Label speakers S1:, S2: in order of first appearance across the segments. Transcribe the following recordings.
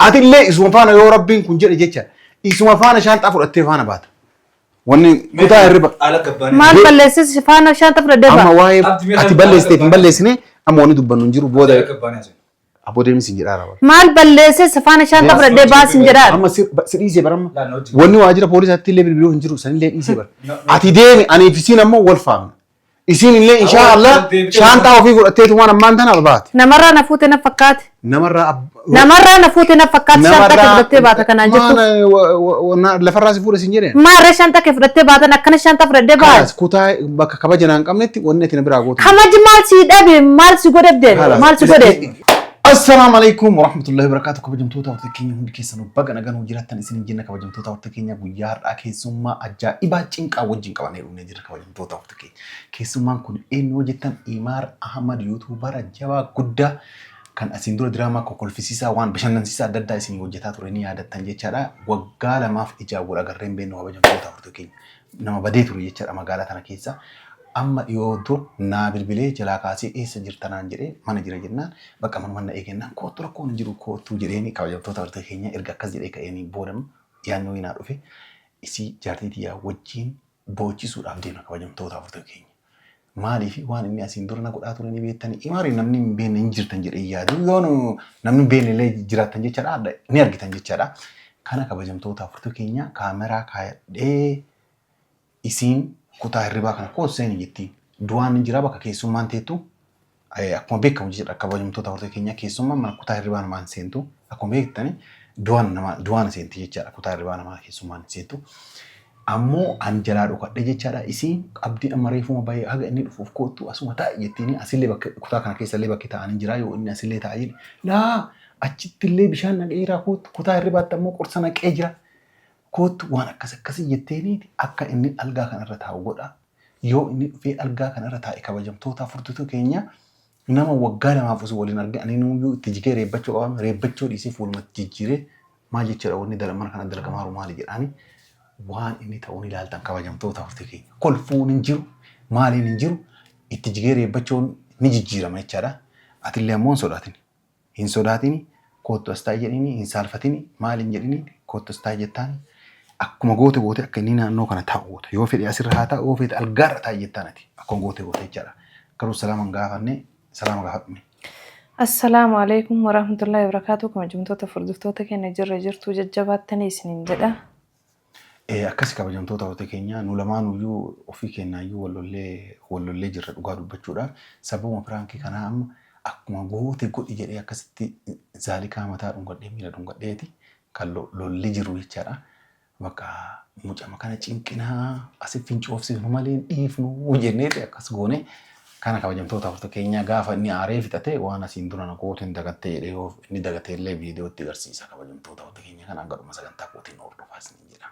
S1: Atillee isuma faana yoo rabbiin kun jedhe jecha isuma faana shaanxaa fudhattee faana baata. Wanni kutaa hirriba.
S2: Haala gabbaanii.
S3: Maal balleessis faana shaanta fudhadhee
S1: Amma
S3: ba'a.
S1: waa'ee
S2: Abdi mee
S1: ati
S2: kan-
S1: balleessiteef hin balleessine amma wanni dubbannu hin jiru booda
S2: Haala gabbaanii haasa'e.
S1: aboo deemsi hin jedhaa raba.
S3: Maal balleessis faana shaanta fudhadhee baasin jedhaa.
S1: Amma si si dhiisee bara amma.
S2: Laa, na hojii.
S1: Wanni waajjira poolisaatti illee bilbiluu hin jiru sanillee dhiisee bara.
S2: No, no.
S1: Ati deemi anii fi isiin ammoo wal faamna. Isiin illee inshaa Allah
S2: deebitee
S1: shaanxaa ofii fudhatteetu waan ammaan tana baate.
S3: Namarraa na fuute na fakkaate.
S1: Namarraa
S3: Namarraa na fuute na fakkaate shaanxaa kee fudhattee baata kanaan jettu.
S1: Maana lafarraa si fuudhe sin jedheen.
S3: Maarree shaanxaa kee fudhattee baatan akkana shaanxaa fudhadhee baate.
S1: Kalaas kutaa bakka kabaja naan qabnetti wanni ati na biraa gootu.
S3: Kamaji maal si dhabe maal si godhe maal si godhe.
S1: Assalaamu alaikum warahmatullahi wabarakatuh. Kabajamtoota horte keenya hundi keessanuu baga nagaan hojii jiraattan isin jenna. Kabajamtoota horte keenya, guyyaa har'aa keessummaa ajaa'ibaa cinqaa wajjin qabannee dhufnee jirra. Kabajamtoota horte keenya, keessummaan kun eenyu yoo jettan, Imaar Ahmad, YouTuber jabaa guddaa kan asiin dura diraamaa kokolfisiisaa, waan bashannansiisaa adda addaa isin hojjetaa ture ni yaadattan jechaadha. Waggaa 2f ijaan wal agarree hin beeknu. Kabajamtoota horte keenya, nama badee ture jechaadha magaalaa tana keessa. Amma dhiyoo dur naa bilbilee jalaa kaasee eessa jirta naan jedhee, mana jira jennaan, bakka manuma na eegennaan koottu, rakkoon hin jiru koottuu jedheeni. Kabajamtoota horte keenya, erga akkas jedhee ka'eenii booda yaadni wayii naa dhufe, isii jaartii tiyyaa wajjin boochisuudhaaf deema. Kabajamtoota horte keenya. Maaliif waan inni asiin dura na godhaa ture ni beektani. Imaari namni hin beekne hin jirtan jedhee yaadu. Yoo namni hin beekne illee jiraattan jechaadha, ni argitan jechaadha. Kana kabajamtoota horte keenya, kaameraa kaayadhee isiin kutaa hirribaa kana koo seeni jettiin. Du'aan ni jira bakka keessummaan teettu. Akkuma beekamu jechuudha, kabajamtoota horte keenya, keessummaan mana kutaa hirribaa namaan seentu. Akkuma beektani du'aan nama du'aan seenti jechaadha, kutaa hirribaa namaa keessummaan seentu. Ammoo an jalaa dhokadhe jechaadha. Isiin abdii amma reefuma bahee haga inni dhufuuf koottu asuma taa'i jettiini. Asillee bakka kutaa kana keessa illee bakki taa'anii jira, yoo inni asillee taa'ee jedhe laa achitti illee bishaan naqeeraa koottu, kutaa hirribaatti ammoo qorsa naqee jira. Koottu waan akkas akkasii jetteeniiti akka inni algaa kanarra taa'u godha. Yoo inni dhufee algaa kanarra taa'e, kabajamtoota furtutu keenya, nama waggaa 2f osoo waliin arge ani nuyyuu itti jigee reebbachuu qabame, reebbachuu dhiisee fuulumatti jijjiiree maal jechuudha, wanni mana kana dalagamaaru maali jedhaani, waan inni ta'uun ilaaltan. Kabajamtoota furtuu keenya, kolfuun hin jiru, maaliin hin jiru, itti jigee reebbachuun ni jijjiirama jechaadha. Atillee ammoo hin sodaatin. Hin sodaatini, koottu as taa'i jedhini, hin saalfatini, maal hin jedhini, koottu as taa'i jettaani. Akkuma goote goote akka inni naannoo kana taa'u goota. Yoo fedhe asirra haa taa'u, yoo fedhe algaarra taa'i jettaan ati. Akkuma goote goote jechaadha. Garuu salaama hin gaafanne, salaama gaafadhu.
S3: Assalaamu alaikum warahmatullahi wabarakatuh. Kabajamtoota hordoftoota keenya, jirra jirtuu, jajjabaattanii isiniin jedha.
S1: Akkasi kabajamtoota horte keenya, nu lamaanuyyuu ofii keenyaayyuu wal lollee jirra dhugaa dubbachuudhaaf. Sababuma prankii kanaa amma akkuma goote godhi jedhee akkasitti zaalikaa mataa dhungadhee miila dhungadheeti kan lolli jiru jechaadha. Bakka mucama kana cinqinaa asi fincoofsifnu malee hin dhiifnu jenneeti akkas goone. Kana kabajamtoota horte keenya, gaafa inni aaree fixate waan asiin dura na goote hin dagattee jedhee, yoo inni dagatee illee viidiyootti agarsiisa. Kabajamtoota horte keenya, kana hanga dhuma sagantaa kootiin hordofaa isiniin jedha.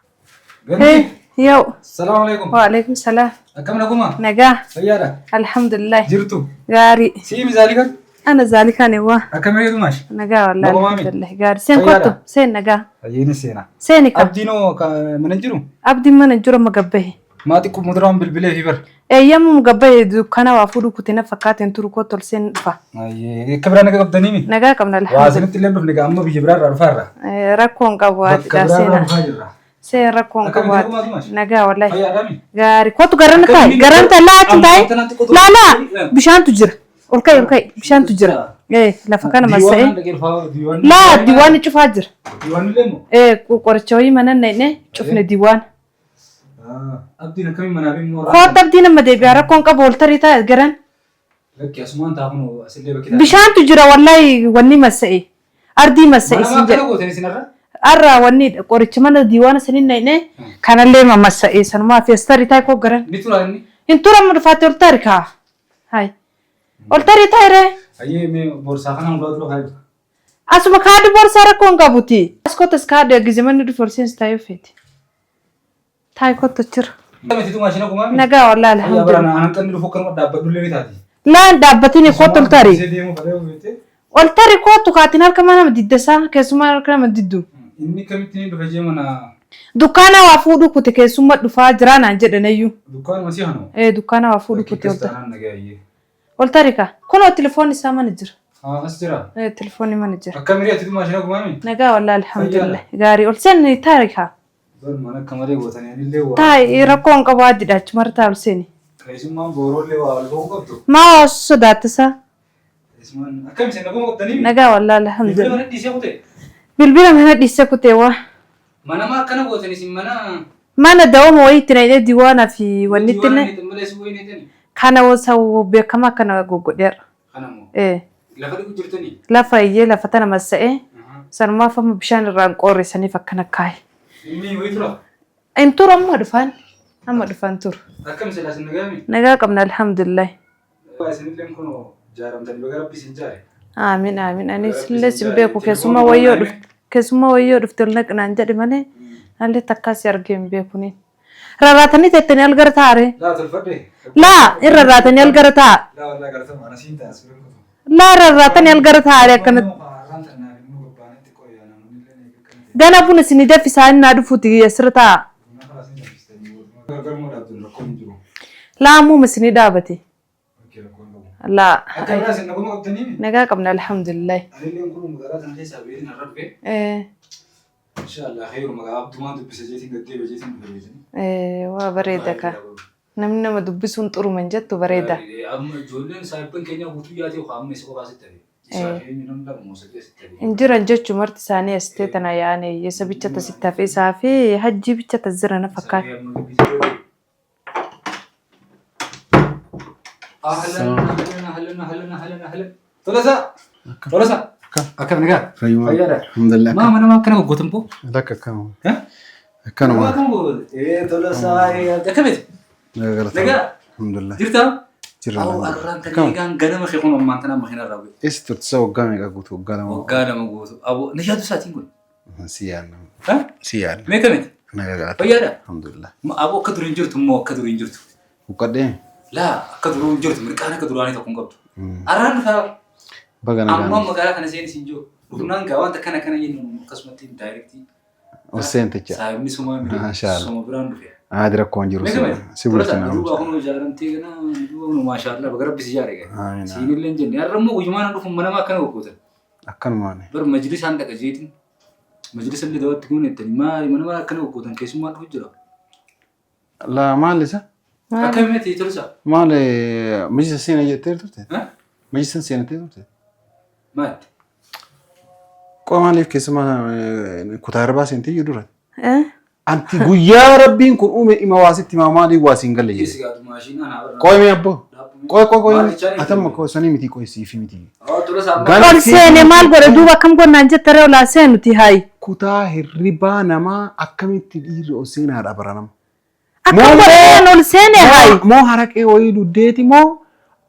S2: Ganni.
S3: Yoo.
S2: Salaamu alaikum.
S3: Waalaikum salaam.
S2: Akkam naguma?
S3: Nagaa.
S2: Fayyaadha.
S3: Alhamdulillah.
S2: Jirtu.
S3: Gaarii.
S2: Sii mizaalikan?
S3: Ana zaalikaan eewwaa.
S2: Akkam reetu maash?
S3: Nagaa wallahi.
S2: Nagumaami?
S3: Alhamdulillah. Gaarii. Seen
S2: Fayyaadha?
S3: kottu. Seen nagaa.
S2: Ayyeeni seenaa.
S3: Seeni ka.
S2: Abdiinoo mana hin jiru?
S3: Abdiin mana jiru, amma gabbahe.
S2: Maa xiqqoo mudraan bilbilee fi bar.
S3: Eeyyamuma gabbahe, dukkana waa fuudhu kute na fakkaateen turu, kottu ol seen dhufa.
S2: Ayyee akka biraa nagaa qabdanii mi?
S3: Nagaa qabna,
S2: Waa
S3: alhamdulillah.
S2: isinitti illee dhufne amma biyya biraa irraa dhufaa irraa.
S3: Rakkoo hin qabu
S2: Bakka
S3: ati
S2: biraa irraa
S3: seenaa.
S2: dhufaa jirra.
S3: Seen, rakkoo hin
S2: Akkamitti
S3: qabu
S2: nagumaa
S3: ati.
S2: tumash?
S3: Nagaa wallahi.
S2: Fayyaadhaa mi?
S3: Gaarii. Kottu garana
S2: Akka
S3: taa'i.
S2: inni
S3: Garana taa'i. Laa achi
S2: Amma
S3: taa'i.
S2: tanatti qotuu
S3: Laa laa
S2: Eh.
S3: bishaantu jira. Ol ka'i, ol ka'i, bishaantu jira. Lafa kana
S2: Diiwaan
S3: massa'ee.
S2: dhaqee dhufaa diiwaan.
S3: Laa diiwaanni cufaa jira.
S2: Diiwaan illee moo?
S3: Qoricha wayii mana naqnee cufne diiwaan.
S2: Abdiin akkamiin manaa fi immoo
S3: Kottu, abdiin amma deebi'a, rakkoon qabu, ol tarii taa'e garan.
S2: Lakki, asumaan ta'a, kun asillee bakki ta'a.
S3: Bishaantu jira wallahi, wanni massa'e. Ardii massa'e
S2: Mana
S3: siin
S2: maa
S3: jedhe.
S2: akkana gootan isin har'a?
S3: Arra wanni qoricha mana diiwaana saniin naqnee kanallee mamassa'e, sanumaa fi as tarii taa'e koo garan.
S2: Ni tura inni.
S3: Hin tura, amma dhufaatti ol tari kaa. Hai. Ol tarii taa'e ree.
S2: Ayyee, mee boorsaa kana hundaa dura kaa'e.
S3: Asuma kaadhu, boorsaa rakkoo hin qabuti. As kottas kaadhu, gize manni dhufe ol seensi taa'ee feeti. Taa'e kottu jira.
S2: Mititu maashina kumaami.
S3: Nagaa wallahi,
S2: Ayyaa bara
S3: alhamdulillah.
S2: anan xanni dhufu akkanuma dhaabbadhu illee ni taati.
S3: Laan dhaabbatini kottu ol tarii.
S2: Isee deemuu fadhee feete.
S3: Ol tarii kottu kaatiin harka mana nama diddasaa, keessumaa harka nama diddu.
S2: Inni kamitti ni dhufe jee mana?
S3: Dukkaana waa fuudhuu kute, keessummaa dhufaa jiraa naan jedhanayyuu.
S2: Dukkaanuma si hanoo.
S3: Dukkaana waa fuudhuu kute, ol tarii.
S2: Taanaan nagaa ayyee.
S3: Ol tarii kaa. Kunoo telefoonni isaa mana jira.
S2: As jira.
S3: Telefoonni mana jira.
S2: Akkamitti atitu maashina gumaami?
S3: Nagaa wallaahi alhamdulillah. Gaarii ol seeni taarikaa.
S2: Bar mana akka malee gootanii anillee waa.
S3: Taa'i rakkoo hin qabu addiidha achumara taa ol seeni.
S2: Keessummaan booroollee waa ol ba'uu qabdu.
S3: Maa waa sodaattisa?
S2: Keessummaan akkam isin naguma qabdanii?
S3: Nagaa wallaahi
S2: Bilbila
S3: alhamdulillah.
S2: mana dhiisee kutee?
S3: Bilbila mana dhiisee kutee waa.
S2: Mana maa akkana gootan isin mana.
S3: Mana dawoma wayii itti naqee diiwaanaa fi wanni itti
S2: Diiwaana
S3: naqe.
S2: ni malee si wayii ni
S3: Kana wasa beekamaa kana goggodheera.
S2: Kana moo?
S3: Eh.
S2: Lafa dhiqu jirtanii?
S3: Lafa iyyee lafa tana massa'ee sanumaaf amma bishaan irraan qoorreessaniif akkana kaa'e.
S2: Inni wayii tura?
S3: Hin turu amma dhufaan. Amma dhufaan turu.
S2: Akkam silaa isin nagaami?
S3: Nagaa qabna alhamdulillah.
S2: Isinillee kun jaaramtanii baga rabbi isin jaare.
S3: Aamin aamin. Anis illee sin beeku keessummaa wayyoo dhufte keessummaa wayyoo dhufte ol naqnaan jedhe malee allee takkaa si argee hin beekuniin. Rarraatanii teettanii al gara taa'are.
S2: Laa tolfadhe.
S3: Laa hin rarraatanii al gara taa'a.
S2: Laa wallaa galatama ana siin ta'a suuraan qofa.
S3: Laa rarraatanii al gara taa'are akkanatti.
S2: Har'aan tanaaf immoo gabbaanee xiqqoo yaa namoonni illee ni eeggatanii.
S3: Gana buna isinii danfisaa inni naa dhufuuti asirra taa'a.
S2: Buna karaa siin danfistanii gargar moo dhaabdu rakkoon hin jiru.
S3: Laa ammuma isinii dhaabate.
S2: Okkee rakkoon qabu.
S3: Laa
S2: Akka biraa isin naguma qabdanii?
S3: nagaa qabna alhamdulillah.
S2: Anillee kun magaalaa sana keessaa beetiin har'a dhufe.
S3: Eh,
S2: Inshaallah khayru maqaa abdumaan dubbisa jeetiin gaddeeba jeetiin dhufe beetiin.
S3: eh, waa bareeda ka. Namni nama dubbisuun xuruma hin jettu bareeda.
S2: Amma ijoolleen saayibban keenya guutuu yaatee yookaan amma isa qofaa sitti hafe. Isaa fi eenyu namni lama moo sadii asitti hafe.
S3: Hin jiran jechuun marti isaanii as ta'e tana yaa'an hiyyeessa bicha tasitti hafe isaa fi hajjii bicha tas jira na fakkaata.
S2: Ahlan ahlan ahlan ahlan ahlan ahlan. Tolasaa. Tolasaa. Akkam nagaa?
S1: Fayyuma.
S2: Fayyaadha.
S1: Alhamdulillah.
S2: Maa mana maa akkana goggootan boo?
S1: Lakka akkanuma.
S2: Ha?
S1: Akkanuma.
S2: Maa akkana goggootan? Ee Tolasaa akkamitti?
S1: Nagaa galata.
S2: Nagaa?
S1: Alhamdulillah.
S2: Jirtaa?
S1: Jirra.
S2: Awu arraan tan eegaan ganama kee kun ammaan tanaan makiina irraa bu'e.
S1: Eessa turte isa waggaa meeqa guutuu? Waggaa lama.
S2: Waggaa lama guutuu. Abu na yaadu isaatiin kun.
S1: Si yaadna.
S2: Ha?
S1: Si yaadna.
S2: Mee kamitti?
S1: Nagaa galata.
S2: Fayyaadha?
S1: Alhamdulillah.
S2: Abu akka duriin jirtu immoo akka duriin jirtu.
S1: Huqqadhee.
S2: Laa akka duriin jirtu mirqaan akka duraanii tokko hin qabdu. Arraan dhufaa
S1: Baga
S2: amma
S1: nagaan.
S2: magaalaa kana seenis hin jiru. Dhufnaan gaa wanta kana kana jennu akkasumatti daayirektii.
S1: Ol seenticha.
S2: Saayibni sumaa miti.
S1: Maashaallah.
S2: Suma biraan dhufe.
S1: Aadi rakkoo hin jiru.
S2: Mee kamitti?
S1: Si bulchina.
S2: Duuba kun ijaaramtee gana duuba kun maashaallah baga rabbi si ijaare gaa.
S1: Amiin.
S2: Siinillee hin jenne. Har'a immoo guyyumaan dhufu mana akkana goggootan.
S1: Akkanumaan.
S2: Bar majlisaan dhaqa jeetiin. Majlisa illee daawwatti kun jettanii maali mana mana akkana goggootan keessummaa dhufu jira.
S1: Laa maal isa?
S2: Akkamitti tolsa?
S1: Maal majlisa seena jettee turte?
S2: Ha?
S1: Majlisa seenattee turte?
S2: Maali?
S1: Qoma maaliif keessumaa kutaa irraa seentee iyyuu dura?
S3: Eh?
S1: Anti guyyaa rabbiin kun uume ima waasitti himaa maaliif waasiin galle jedhe.
S2: Isi gaatu maashinaa naa barra.
S1: Qoy mee abboo. Qoy qoy qoy.
S2: Maal jechaa
S1: Atamma qoy sanii miti qoy siifi miti.
S2: Oh tolsa amma.
S1: Gala
S3: Ol seene maal godhe duuba akkam gonnaan jette ree olaa seenuti haayi.
S1: Kutaa hirribaa namaa akkamitti dhiirri ol seenaadha bara nama.
S3: Akkam godheen ol seene haayi.
S1: Moo haraqee wayii duddeeti moo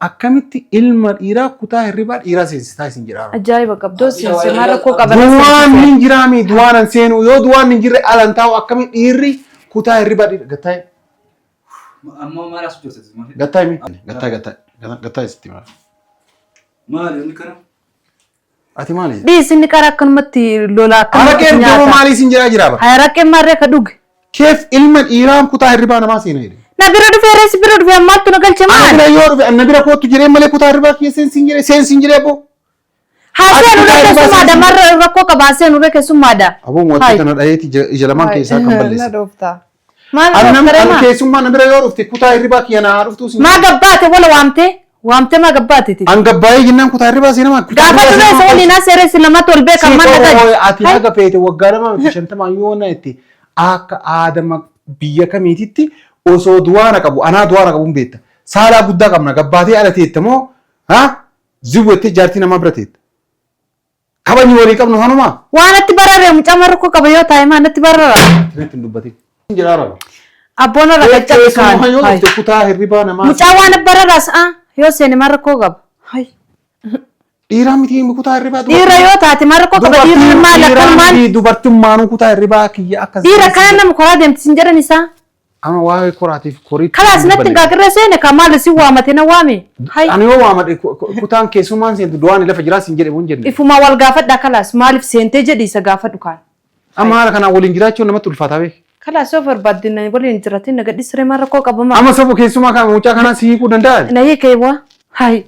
S1: akkamitti ilma dhiiraa kutaa hirribaa dhiiraa seensisaa isin jedhaa.
S3: Ajaa'iba qabdoo seense maal rakkoo qaban
S1: Duwwaan hin jiraami duwwaan hin seenu yoo duwwaan hin jirre alan taa'u akkamitti dhiirri kutaa hirribaa dhiira gattaa'e
S2: Amma maal as jirtu?
S1: gattaa'e mi gattaa'e gattaa'e gattaa'e sitti maal
S2: Maali inni kana?
S1: ati maali
S3: Dhiis inni qara akkanumatti lola
S1: haraqee
S3: akkanumatti
S1: ergama
S3: nyaata.
S1: maalii isin jedhaa jira bara
S3: Haa haraqee maarree ka dhuge.
S1: keef ilma dhiiraan kutaa hirribaa namaa seena jedhe
S3: Na bira dhufee reessi bira dhufee ammaattu na galche
S1: ana
S3: maal?
S1: bira yoo dhufe ana bira kootu jedhee malee kutaa hirribaa kiyya seensin jedhee seensin jedhee aboo
S3: Haa seenu ree keessummaadha marra rakkoo qaba haa seenu ree keessummaadha.
S1: aboo wanti kana dhayeeti ija lamaan keessaa kan balleesse
S3: Maal
S1: Ani nama
S3: dhooftaree
S1: ani
S3: maa?
S1: keessummaa na bira yoo dhufte kutaa hirribaa kiyya naa dhuftuu sin
S3: Maa gabbaate wala waamtee? Waamtee maa gabbaateeti?
S1: An gabbaayee jennaan kutaa hirribaa seenamaa kutaa
S3: Gaafa
S1: hirribaa
S3: dhufee isa
S1: seenamaa
S3: waliin haa seeree lamatti ol beekan
S1: Si
S3: mana
S1: qomoo ati
S3: gaji.
S1: haga feete waggaa lama miti shantamaa yoo na itti akka aadama biyya kamiititti osoo duwaana qabu anaa duwaana qabu hin beekta. Saalaa guddaa qabna gabbaatee ala teetta moo ha ziwwettee jaartii namaa bira teetta. Kabajni walii qabnu hanumaa.
S3: Waan natti bararee mucaa marra koo qaba yoo taa'e maa natti barara.
S1: Ati hin dubbatin. Jedhaa raba.
S3: Abboon irra qaccabsi
S1: Keessumaa yoo
S3: kaan.
S1: dhufte kutaa hirribaa namaa.
S3: Mucaa waan bararaas ah yoo seene marra koo qaba. Hai.
S1: Dhiiraa miti kutaa hirribaa
S3: Dhiira yoo taate marra koo qaba dhiirri maal akkan maal
S1: Dubartummaanuu kutaa hirribaa kiyya akkas.
S3: dhiira kana nama koraa deemti sin jedhan isaa.
S1: Ama waa'ee koraatiif koriitti.
S3: Kalaas natti hin gaagirree seene ka maal si waamate na waame. Hai.
S1: Ani yoo waamadhe kutaan keessummaan seentu du'aan lafa jiraa siin jedhe mun jenne.
S3: Ifumaa wal gaafadha kalaas maaliif seentee jedhi isa gaafadhu kaan.
S1: Amma haala kanaan waliin jiraachuun namatti ulfaataa beek.
S3: Kalaas yoo barbaadde na waliin jiraatin na gadhiisiree maal rakkoo qaba maa.
S1: Amma sabu keessumaa kan mucaa kanaa si hiikuu danda'a.
S3: Na hiikee waa. Hai.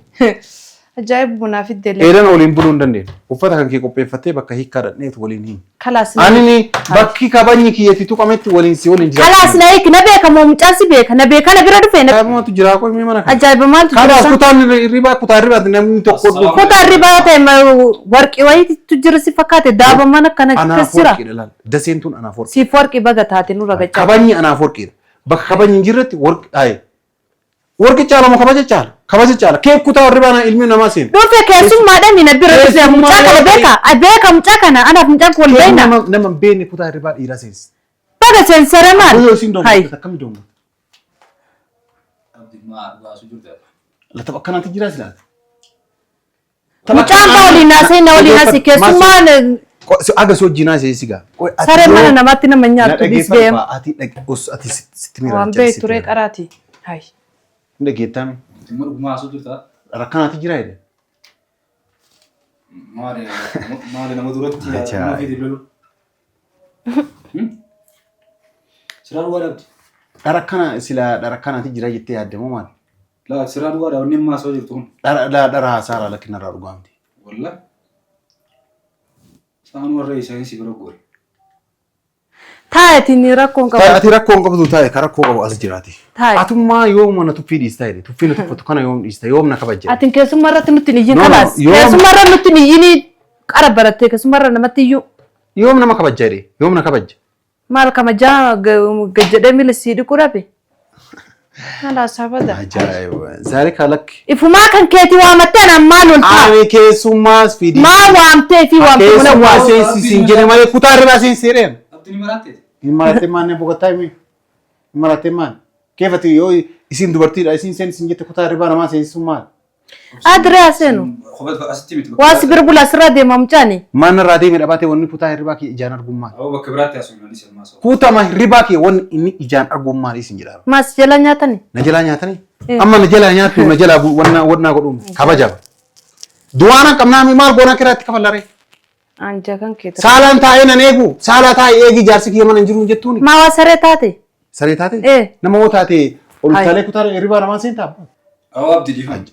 S3: Ajaa'iba bunaa fiddeelee.
S1: Eelan waliin buluu hin dandeenyu. Uffata kan kee qopheeffattee bakka hiikkaa dhaqneetu waliin hiini.
S3: Kalaas
S1: Ani bakki kabajni kiyyatti tuqametti waliin si waliin jiraachuu.
S3: Kalaas na hiiki na beeka moo mucaan si beeka na beeka na bira dhufe na
S1: Ajaa'ibumatu jiraa qoy mana kana.
S3: ajaa'iba maaltu jira
S1: Kanaaf
S3: isaa?
S1: kutaan hirribaa kutaa hirribaatti namni tokko dhufu.
S3: Kutaa hirribaa ta'e warqii wayiitu jira si fakkaate daaba mana kana
S1: Anaaf
S3: keessa jira.
S1: warqiidha laal. Daseen tun anaaf warqiidha.
S3: Siif warqii baga taate nurra gachaa.
S1: Kabajni anaaf warqiidha. Bakka kabajni hin jirretti warqi ayi. Warqi caala moo kabaja caala? Kabaja caala. Kee kutaa hirribaa na ilmi namaa seenu.
S3: Dhufe keessummaadhaan na bira dhufe
S1: Keessummaa
S3: mucaa kana
S1: yoo ta'e-
S3: beeka beeka mucaa kana anaaf mucaan kun wal beekna.
S1: Nama nama hin beekne kutaa hirribaa dhiiraa seensi.
S3: Baga seensara maal?
S1: Yoo isiin
S3: Hayi.
S1: doongotte akkami doongotte?
S2: Abdi maa dhugaasu jirta.
S1: Lata akkanaatti jiraa silaata.
S3: Mucaan ka waliin haasa'e na waliin haasa'e keessummaan
S1: Aga si wajjin haasa'e si gaa.
S3: saree mana namaatti nama nyaattu dhiis deema.
S1: Ati ati sitti miira.
S3: Waan beektu turee qaraati. Hayi.
S1: Hin dhageettame.
S2: Immoo dhugumaa haasuu jirta.
S1: Rakkanaatti jira jedhe.
S2: Maali maali nama duratti
S1: Ajaa'iba.
S2: nama ofiitiin lolu. Siraa dhugaa dhabdi.
S1: Dharakkana sila dharakkanaatti jira jettee yaadde moo maali?
S2: Laa siraa dhugaa dha wanni amma haasoo jirtu kun.
S1: Dhara dhara haasaara lakkin irraa dhugaa miti.
S2: Walla. Isaan warra isaanii si bira gore.
S3: Taayetiin rakkoon qabu.
S1: Ati rakkoo hin qabdu taa'e ka rakkoo qabu as jiraati.
S3: Taaye.
S1: Atummaa yoom na tuffii dhiista jedhe tuffii na tuffatu kana yoom dhiista yoom na kabajja.
S3: Atiin keessummaa irratti nutti hin iyyin
S1: No, no,
S3: kalaas.
S1: yoom-
S3: Keessummaa irra nutti hin iyyinii qara barattee keessummaa irra namatti iyyuu.
S1: Yoom nama kabajja jedhe yoom na kabajja.
S3: Maal kamajaa gajjadhee miila sii dhiquu dhabe. Maal haasaa bada.
S1: Ajaa'iba. Zaari kalakki.
S3: Ifumaa kan keetii waamattee anaan maal ol ta'a?
S1: Ani keessummaas fidi.
S3: Maa waamtee fi waamtee mana
S1: Keessummaa
S3: waamtee.
S1: seensi siin jedhe malee kutaa irraa seensi jedheen.
S2: Abdi ni maraatteeti.
S1: Hin marattee maal boqotaa himi. Hin marattee maal. Keefati yoo isin dubartiidha isin seensi siin jette kutaa irraa namaa seensisuun maal?
S3: Adiree haseenu.
S2: Kophaa asitti miti.
S3: Waa si bira bula asirraa deema mucaani.
S1: Maan irraa deeme dhabaatee wanni kutaa hirribaa kee ijaan arguun maal?
S2: Aboo bakka biraatti haasoo hin ammaa soo.
S1: Kutama hirribaa kee wanni inni ijaan arguun maal isin jedhaa?
S3: Maas jala nyaatani.
S1: Na jalaa nyaatanii? Amma na jalaa nyaattu na jalaa wannaa wannaa godhuun kabajama. Du'aan qabnaa maal goonaa kiraatti kafallaree?
S3: Anja kan keeta.
S1: Saalaan taa'ee nan eegu saalaa taa'ee eegi jaarsi kiyya mana hin jiru jettuuni.
S3: Maa waa saree taate?
S1: Saree taate?
S3: Eh.
S1: Nama hoo taate ol
S3: Hai.
S1: utaalee kutaa hirribaa namaa seentaa?
S2: Aboo abdi dhiifama.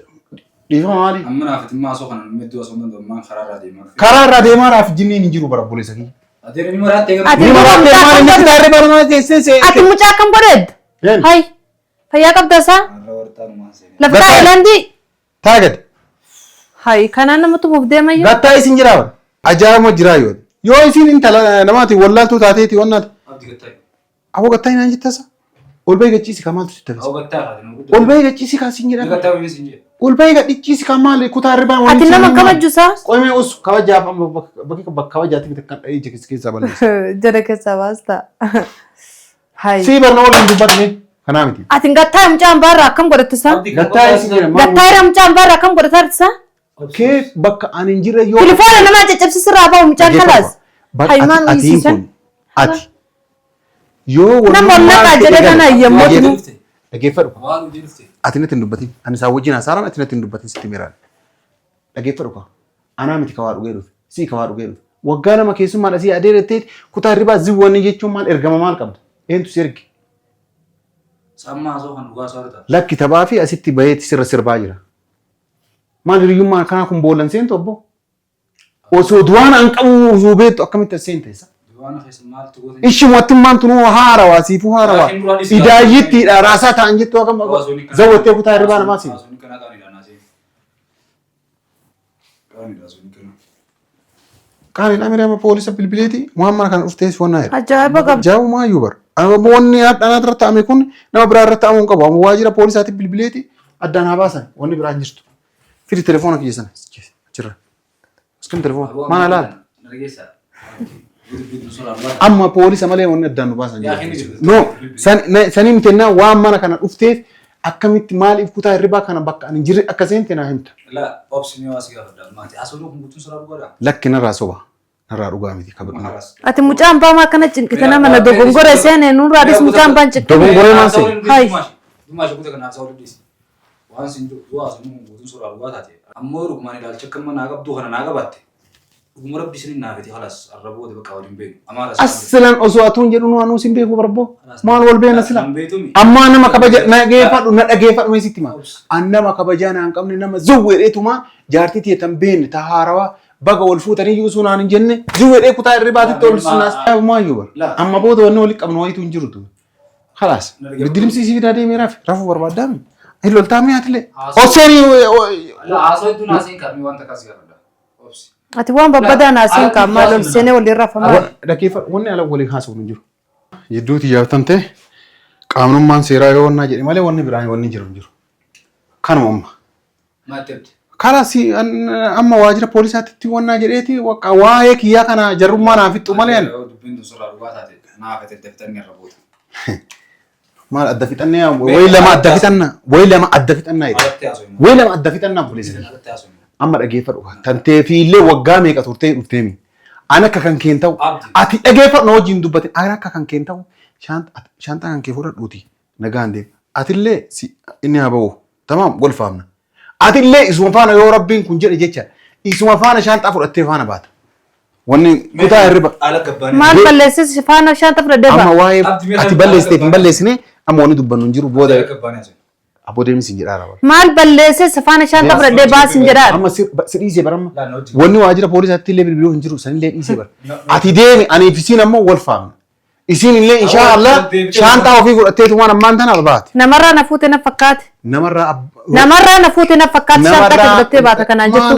S1: Dhiifama maali?
S2: Amma naaf itti haasoo kana namni iddoo haasoo danda'u ammaan karaa irraa deemaa.
S1: Karaa irraa deemaa raaf jinniin hin jiru bara obboleessa kiyya.
S2: Ati ni maraattee garuu.
S3: Ati
S1: Ni maraattee maal inni kutaa hirribaa namaa seensee?
S3: Ati mucaa akkam godheedda?
S1: Een.
S3: Hayi. Fayyaa qabda isaa?
S2: Har'a wartaa numaan seenee.
S3: Lafa
S1: Gattaa.
S3: Taayilaandii.
S1: Taa gadi.
S3: Hayi kanaan nama tumuuf deemayyuu.
S1: Gattaa isin jiraa bara. Ajaa'ibuma jiraa yoo. Yoo isin intala namaati wallaaltuu taateeti wannaati.
S2: Abdi gattaa.
S1: Aboo gattaa hinaan jettasa. Ol bahii gachiisi kaa maaltu sitti hafisa?
S2: Aboo gattaa kaate nama guddaa.
S1: Ol bahii gachiisi kaa siin
S2: Ni
S1: jedhan.
S2: gattaa wayii siin jedhe.
S1: Ol bahii gadhichiisi kaa maali kutaa hirribaa
S3: Ati nama kabaju isaa?
S1: Qoymee us kabajaaf amma bakka bakka kabajaatti miti kan dhahee ija keessaa balleessa.
S3: Jala keessaa baasta. Hayi.
S1: Sii barna waliin dubbatne kanaa miti.
S3: Ati gattaa mucaan baarraa akkam godhatte isaa?
S2: Abdi kan
S1: Gattaa isin jedhan maal
S3: Gattaa mucaan baarraa akkam godhataa isaa?
S1: kee bakka ani hin jirre yoo.
S3: Telefoona namaa caccabsiisirraa bahu mucaan kalaas. Hayi maal
S1: Atiin
S3: hiisisan?
S1: kun ati yoo
S3: Nama ol naqaa jedhe kana yemmuu
S2: dhufte.
S1: Dhageeffadhu.
S2: Waan hojii dhufte.
S1: Ati natti hin dubbatin. Ani isaa wajjin haasaaran ati natti hin dubbatin sitti miraan. Dhageeffadhu kaa. Anaa miti kawaa dhugee dhufe. Sii kawaa dhugee dhufe. Waggaa lama keessummaadha sii adeeratteet kutaa hirribaa ziwwanni jechuun maal ergama maal qabda? Eentu si erge?
S2: Sammaa haasoo kan dhugaa haasoo argata.
S1: Lakki taphaa fi asitti baheetti sirra sirbaa jira. Maal hiriyyummaan akkanaa kun boollan seentu obbo? Osoo du'aan an qabu osoo beektu akkamitti as seente isa?
S2: Diwaana keessa maaltu goota?
S1: Ishi wattummaan tunuu haarawaa siifuu haarawaa. Idaayyittiidha raasaa ta'an jettu akkam zawwattee kutaa hirribaa namaa seente.
S2: Haasoo kana qaanidha naasee. Qaanidha haasoo kana.
S1: Qaaniin amiri amma poolisa bilbileeti waan mana kana dhuftees waan jedha.
S3: Ajaa'iba qabda.
S1: Jaabumaa iyyuu bara. Amma wanni hadhaan irra ta'ame kun nama biraa irra ta'amuu hin qabu. Amma waajjira poolisaatti bilbileeti addaan haa baasan wanni biraa hin jirtu. Fidi telefoona kiyya sana achirra. Askan telefoona maal alaala.
S2: Nargeessa. Guddaa soraa dhugaa.
S1: Amma poolisa malee wanni addaan nu baasan
S2: Yaa hin
S1: jiru.
S2: jirtu.
S1: No sanii miti ennaa waan mana kana dhufteef akkamitti maaliif kutaa hirribaa kana bakka ani hin jirre akka seente naa himta.
S2: La obsi mi'a si gaafadha. Maati haasoo kun guutuun soraa dhugaadha.
S1: Lakki narraa soba narraa dhugaa miti kabadhu.
S3: Ati mucaan baa maa akkana cinqite nama na dogongore seene nurraa dhis mucaan baan cinqite.
S1: Dogongoree maal seene?
S3: Hayi.
S2: Dumaashe kuta kana haasoo dhiisi. Waan sin jiru yoo haasoo kun guutuun soraa dhugaa taate. Ammoo dhugumaan ilaalcha akka mana naa qabdu kana naa qabaatte. Dhuguma Rabbi isin naafete khalaas arra booda bakka waliin beeknu. Amaara
S1: Asilan osoo atuun jedhu nu anuu sin beeku barboo. Maal wal beena sila.
S2: Nan beetumi.
S1: Ammaa nama kabaja na dhageeffadhu na dhageeffadhu mee sitti hima. An nama kabajaa naan qabne nama zuwweedheetuma jaartii tiyya tan beekne ta haarawaa baga wal fuutanii iyyuu osoo naan hin jenne zuwweedhee kutaa irribaatitti ol sunaas. Maayyuu bara. Amma booda wanni walitti qabnu wayitu hin jirutu. Khalaas. Biddilimsii si fidaa deemee rafi. Rafuu barbaaddaami. Hin loltaamee atilee. Hosseenii.
S2: Haasoo hedduun haaseen kaa'amee wanta kaas gaafadha. Obsi.
S3: Ati waan babbadaa naasiin kaa maal ol seenee waliin rafamaa.
S1: Dhaggeeffadhu wanni ala waliin haasofnu hin jiru. Jidduuti yaabtamte qaamnummaan seeraa yoo wannaa jedhe malee wanni biraan wanni jiru hin jiru. Kanuma amma.
S2: Maatti abdi.
S1: Karaa si amma waajjira poolisaatti wannaa jedheeti waqa waa'ee kiyyaa kana jarrummaa naa fixxu malee ani.
S2: Dubbiin tun sirraa dhugaa taate naafete daftanii irra booda.
S1: Maal adda fixannee wayi lama adda fixannaa wayi lama adda fixannaa jedhe.
S2: Alatti haasoo
S1: Wayi lama adda fixannaa poolisa.
S2: Alatti haasoo
S1: Amma dhageeffadhu tantee fi illee waggaa meeqa turtee dhufteemi. An akka kan keen ta'u
S2: Abdi.
S1: ati dhageeffadhu na wajjin dubbatin an akka kan keen ta'u shaantaa kan kee fudhadhuuti nagaan deema. Atillee si inni haa ba'u tamaam wal faamna. Atillee isuma faana yoo rabbiin kun jedhe jecha isuma faana shaantaa fudhattee faana baata. Wanni kutaa hirriba.
S2: Ala gabbaanii.
S3: Maal balleessis faana shaanta fudhadhee
S1: Amma
S3: ba'a.
S1: waa'ee
S2: Abdi mee
S1: ati
S2: kan
S1: balleessiteef hin
S2: gabbaanii.
S1: balleessine amma wanni dubbannu hin jiru booda
S2: Ala gabbaanii haasoo.
S1: aboo deemis hin jedhaa raba.
S3: Maal balleessis faana shaanta fudhadhee baas hin jedhaa.
S1: Amma si dhiisee baramma.
S2: Laa na wajjin.
S1: Wanni waajjira poolisaatti illee bilbiluu hin jiru sanillee dhiisee bara. Ati deemi anii fi isiin ammoo wal faamna. Isiin illee inshaa Allah shaantaa ofii fudhatteetu waan ammaan tana albaate.
S3: Namarraa na fuute na fakkaate.
S1: Namarraa
S3: Namarraa na fuute na fakkaate shaantaa kee fudhattee baata kanaan jettu.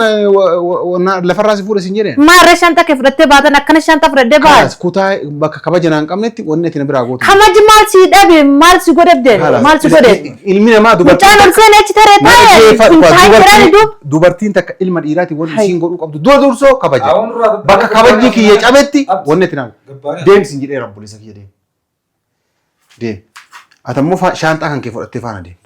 S1: Maal lafarraa si fuudhe siin jedheen.
S3: Maarree shaantaa kee fudhattee baatan akkana shaantaa fudhadhee baata.
S1: Kalas kutaa bakka kabaja naan qabnetti wanni ati na biraa gootu.
S3: Kamaji maal si dhabe maal si godhe abdeen maal si godhe.
S1: Ilmi namaa dubartiin
S3: Mucaan ol seenee achi taree
S1: Na
S3: taa'e
S1: dhaggeeffadhu
S3: kun
S1: kwa
S3: taa'e jedhani duub.
S1: dubartiin takka ilma dhiiraatiin wanni
S3: Hai.
S1: isiin godhuu qabdu dura dursoo kabaja.
S2: Awwan duraa gabbaanii
S1: Bakka kabajni kiyya cabetti
S2: Abdi.
S1: wanni ati naan
S2: Gabbaanii.
S1: deemsi hin jedhee rabbuleessa kiyya deemi. Deemi. Ati ammoo shaanxaa kan kee fudhattee faana deemta.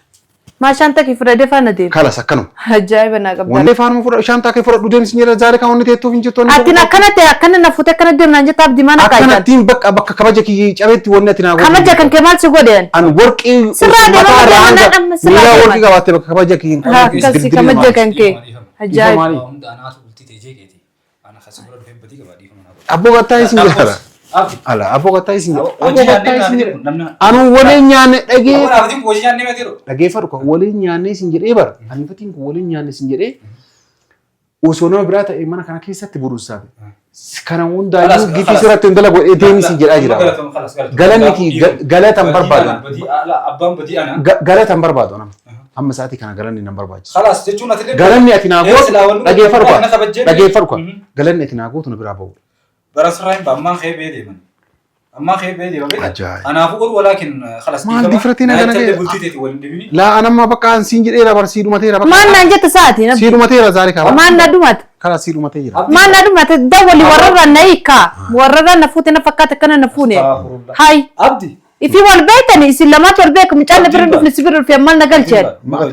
S3: Maal shaantaa kee fudhadhee faana deema.
S1: Kalas akkanuma.
S3: Ajaa'iba naa qabda.
S1: Wanni faanuma fudhadhu shaanxaa kee fudhadhu deemsi hin jedhee zaare kan wanni teettuuf hin jirtu. wanni
S3: Atiin
S1: godhu.
S3: akkana ta'e akkana na fuute akkana deemnaan jetta abdii mana kaaytan.
S1: Akkanattiin bakka bakka kabaja kiyya cabetti wanni ati naa godhu.
S3: Kabaja kan kee maal si godheen?
S1: An warqii
S3: Sirraa deema,
S1: mataa irraa
S3: deema,
S1: hanga
S3: nama sirraa
S1: miilaa
S3: deema.
S1: warqii qabaatte bakka kabaja kiyya hin qabne.
S3: Akkasi
S1: Dildili
S3: kabaja
S1: namaa.
S3: kan kee. Ajaa'iba.
S1: Maali?
S2: Hunda anaatu bultii ta'e jeeqeeti. Ana kasi bira dhufee badii qaba dhiifama naa godha.
S1: Abboo gattaa isin jedhara.
S2: Abdi.
S1: Ala abboo gattaa isin jedha.
S2: Hojii
S1: Abboo gattaa
S2: nyaannee
S1: isin
S2: naaf
S1: jedha.
S2: jedhu namni.
S1: Anuu waliin nyaanne dhagee
S2: Abboo naaf jedhu hojii nyaannee miti yeroo.
S1: dhageeffadhu kan waliin nyaanne isin jedhee bara. Ani fatiin kun waliin nyaanne isin jedhee osoo nama biraa ta'e mana kana keessatti buruusaa. Kana hundaayyuu gitii sirratti hin dalagu deemi isin jedhaa jira. Galanni kii galatan barbaadu.
S2: Abbaan badii ana.
S1: Galatan barbaadu nama. Amma sa'aatii kana galanni nan barbaachisu.
S2: Khalaas jechuun ati illee.
S1: Galanni ati naa
S2: Ee, silaa
S1: gootu
S2: wanni
S1: dhageeffadhu
S2: na
S1: kwa
S2: kabajjee.
S1: dhageeffadhu kwa galanni ati naa gootu na biraa ba'u.
S2: Bara sirraa hin ammaan kee bee deeman. Ammaan kee bee deeman beektaa?
S1: Ajaa'iba.
S2: Anaafuu garuu walaakin khalaas
S1: Maal difratiin
S2: hagana
S1: hagana
S2: ga'e?
S1: ga'e?
S2: Bultii teeti waliin dhibini.
S1: Laa anamma bakka an siin jedheera bar sii dhumateera bakka.
S3: Maal naan jette sa'aatiin
S1: Sii
S3: abdii?
S1: dhumateera zaari kaaba.
S3: Maal na dhumate?
S1: Karaa sii dhumatee jira.
S3: Maal na dhumate? Dawwali warrarraa na hiikaa. Warrarraa na fuute na fakkaate akkana na fuune.
S2: Astaghfirullah.
S3: Hay.
S2: Abdi.
S3: Ifi wal beektani isin lamaatu wal beeku mucaan na bira dhufne si bira dhufe maal na galcheen.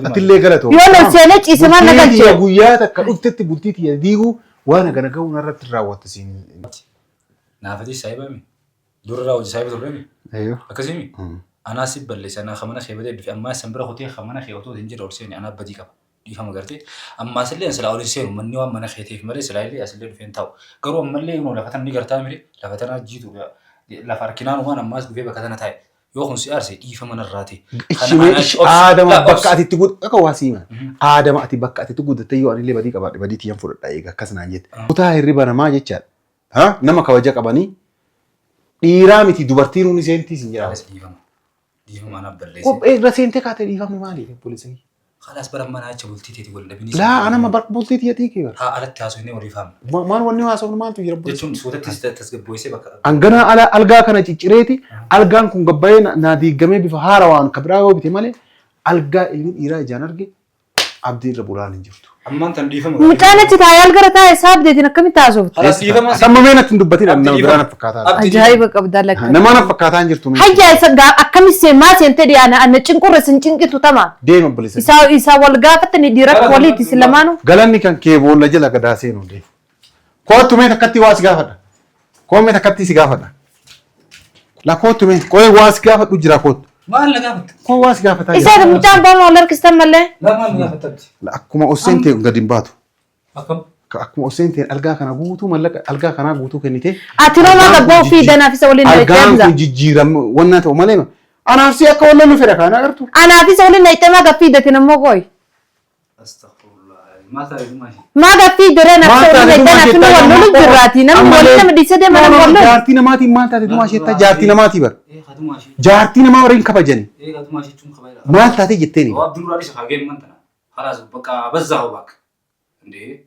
S1: Atillee galatoo.
S3: Yoo lol seenee ciise maal na
S1: Bultii
S3: galcheen.
S1: tiyya guyyaa takka dhuftetti bultii tiyya diiguu waan hagana ga'u narratti raawwatte siin.
S2: Naafati saayibami. Durarraa hojii saayiba turremi.
S1: Ayyoo.
S2: Akkasimi. Anaa si balleesse anaa kamana kee badee dhufe ammaa san bira kutee kamana kee otoo hin jirre ol seene anaa badii qaba. Dhiifama gartee. Ammaas illee silaa ol hin seenu manni waan mana kee ta'eef malee silaa illee asillee dhufee hin taa'u. Garuu ammallee yoo lafa tana ni gartaa mire lafa tana jiitu lafa harkinaan waan ammaas dhufee bakka tana taa'e. Yoo kun si aarse dhiifama narraa ta'e.
S1: Ishimee aadama bakka ati itti guddatte akka waa siima. Aadama ati bakka ati itti guddatte yoo anillee badii qabaadhe badii tiyyan fudhadha eega akkas naan jette. Kutaa hirriba namaa jechaadha. Ha? Nama kabaja qabanii dhiiraa miti dubartiin hundi seentii sin jedhama.
S2: Dhiifama. Dhiifama anaaf balleesse.
S1: Qophee irra seentee kaatee dhiifamni maali? Obboleessa.
S2: Khalaas bara mana achi bultii teeti wal dhabini.
S1: Laa anama bar bultii tiyya xiiqii bara.
S2: Haa alatti haasofnee walii faamna.
S1: Maal wanni haasofnu maaltu jira obboleessa?
S2: Jechuun suutatti tasgabboosee bakka.
S1: Hangana ala algaa kana ciccireeti algaan kun gabbayee naa diigamee bifa haarawaan ka biraa yoo bite malee algaa ilmi dhiiraa ijaan arge abdii irra bulaan hin jirtu.
S2: Ammaan tan dhiifama.
S3: Mucaan achi taa'ee algara taa'e isaa abdeetiin akkamitti haasofte?
S2: Khalaas dhiifama.
S1: Samma mee natti hin dubbatin
S2: Abdii
S1: nama biraa
S2: dhiifama.
S1: na fakkaataa.
S2: Abdii
S3: Ajaa'iba qabdaa lakka.
S1: Nama na fakkaataa hin jirtu. mee.
S3: Hayya isa akkamitti seen maa seentee dhiyaana ana cinqurra sin cinqitu tama.
S1: Deema obboleessa.
S3: Isaa isaa wal gaafatanii dhiira waliiti isin lamaanuu.
S1: Galanni kan kee boolla jala gadaa seenu deema. Kootu mee takkatti waa si gaafadha. Koo mee takkatti si gaafadha. La kootu mee qoyee waa si gaafadhu jira kootu.
S2: Maal na gaafatta?
S1: Koo waa si gaafataa jira.
S3: Isa mucaan baama wal harkistan malee.
S2: Laa maal na gaafatta abdi?
S1: La akkuma osseen ta'e gadi hin baatu.
S2: Akkam?
S1: Akkuma oseen ta'een algaa kana guutuu mallaqa algaa kanaa guutuu kennitee.
S3: Ati noo maa
S1: Algaan
S3: gabboo
S1: kun
S3: ofii danaaf isa waliin dhayxee
S1: Algaan
S3: Hamza.
S1: kun jijjiiram wannaa ta'u malee anaaf si akka wallan nu fedha kaan agartu.
S3: Anaaf isa waliin dhayxee maa gaffii datin ammoo qoy.
S2: Astaghfirullah. Maal taate dhumaa ishee?
S3: Maa gaffii daree anaaf
S1: Maal
S3: isa
S1: taate
S3: waliin
S1: dumaa
S3: dhayxee anaaf
S1: jettaa
S3: inni wal lolu jirraati. Namni waliin nama dhiisee deema nama wal lolu.
S1: Jaartii namaatiin maal taate dumaa jettaa jaartii namaatii bar.
S2: Ee kadumaa ishee.
S1: Jaartii namaa warreen kabajani.
S2: Ee kadumaa ishee jechuun kabaja.
S1: Maal taate jetteeni.
S2: Waa abdii duraa dhiisa kaagee man tana. Halaas bakka bazzaa hoo bakka. Indee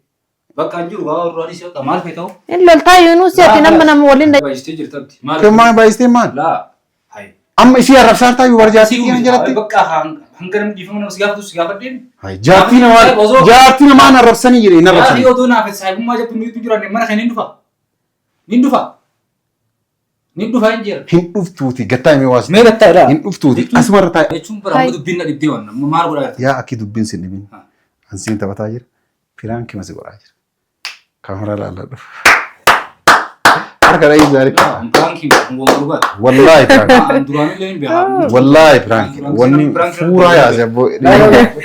S2: bakka hin jiru waa duraa dhiisa bakka maal feeta'u?
S3: Inni loltaa yuunuu si ati nama nama waliin dhayxee.
S2: Baay'istee jirta abdi. Maal?
S1: Maal baay'istee maal?
S2: Laa. Hayi.
S1: Amma isii arrabsaartaa yoo barjaartii kana jalatti.
S2: Bakka hanga namni dhiifama nama si gaafatu si gaafadheen.
S1: Hayi jaartii namaa jaartii namaan arrabsanii jedhe hin
S2: Yaadii
S1: arrabsanii.
S2: oduu naaf saahibummaa jettu nuyi jiran mana kan hin dhufa. Nin dhufa. Nin dhufa hin jira.
S1: Hin dhuftuuti gattaa himee waas.
S2: Mee gattaa jedhaa.
S1: Hin dhuftuuti asumarra taa'e.
S2: Jechuun bara amma dubbiin na dhibdee waan amma maal godhaa jirta?
S1: Yaa akki dubbiin sin dhibin.
S2: Ha.
S1: Ansiin taphataa jira. Piraankii masi godhaa jira. Kaameraa laalladhu. Harka dhahii zaarii.
S2: Piraankii kun waan dhugaati.
S1: Wallaahi piraankii.
S2: Duraan illee hin beekaa.
S1: Wallaahi piraankii. Wanni fuuraa yaase abboo.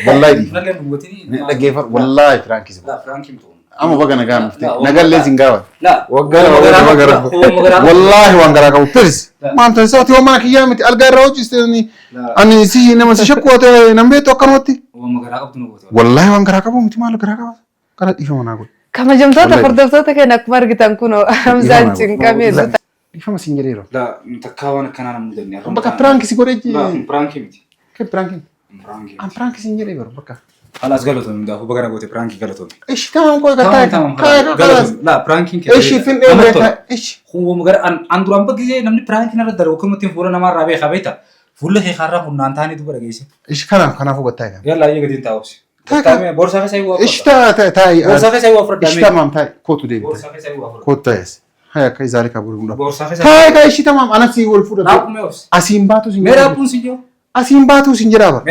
S1: Wallaahi dhiifama.
S2: Nallee dubbatini.
S1: Dhaggeeffadhu. Wallaahi piraankii si godha.
S2: Piraankii miti.
S1: Amma baga nagaan dhufte. Nagallee sin gaafata.
S2: Laa.
S1: Waggaa lama booda baga rabbu. Wallaahi waan garaa qabu. Please. Maal ta'e saati waan mana kiyyaa miti algaa irraa hojjiste ani si nama si shakku ta'e nan beektu akkanumatti.
S2: Waan garaa qabdu nu goote.
S1: Wallaahi waan garaa qabu miti maal garaa qaba. Gara dhiifama naa godhi.
S3: Kabajamtoota
S1: Wallahi.
S3: hordoftoota keenya akkuma argitan kun Hamzaan cinqamee
S1: Dhiifama siin jedheera.
S2: Laa takkaa waan akkanaa namuu dandeenya.
S1: Bakka piraanki si godhee
S2: Laa piraankii miti.
S1: Ke piraanki.
S2: Piraankii.
S1: An piraanki siin jedhee bara bakka.
S2: Halaas galatoomi hundaafuu baga na goote piraankii galatoomi.
S1: Ishi tamam qoy
S2: Tamam
S1: kattaa.
S2: tamam
S1: Kaaya
S2: galatoomi. Laa piraankiin kee.
S1: Ishi fin dheeree ishi.
S2: Kun gara an duraan bakki gisee namni piraankii narra darbu akkamitti fuula namaarraa beekaa beekta. Fuula kee kaarraa humnaan taanii dubara geesse.
S1: Ishi kanaaf kanaafuu gattaa egaa.
S2: Yalla ayyee gatiin taa'uusi.
S1: Taa-
S2: Boorsaa keessa eeguu
S1: Ishi taa taa taa.
S2: Boorsaa keessa eeguu afur
S1: Ishi tamam taa kootu deebi.
S2: Boorsaa keessa eeguu afur.
S1: Kootu taa'es. Haya akka izaari kaburu hunda.
S2: Boorsaa keessa.
S1: Taa kaa ishi tamam anas wal fuudha.
S2: Raaphu mee obsi.
S1: Asiin baatu siin
S2: Mee
S1: jedhaa.
S2: raaphuun si jiru.
S1: Asiin baatu siin jedhaa bara.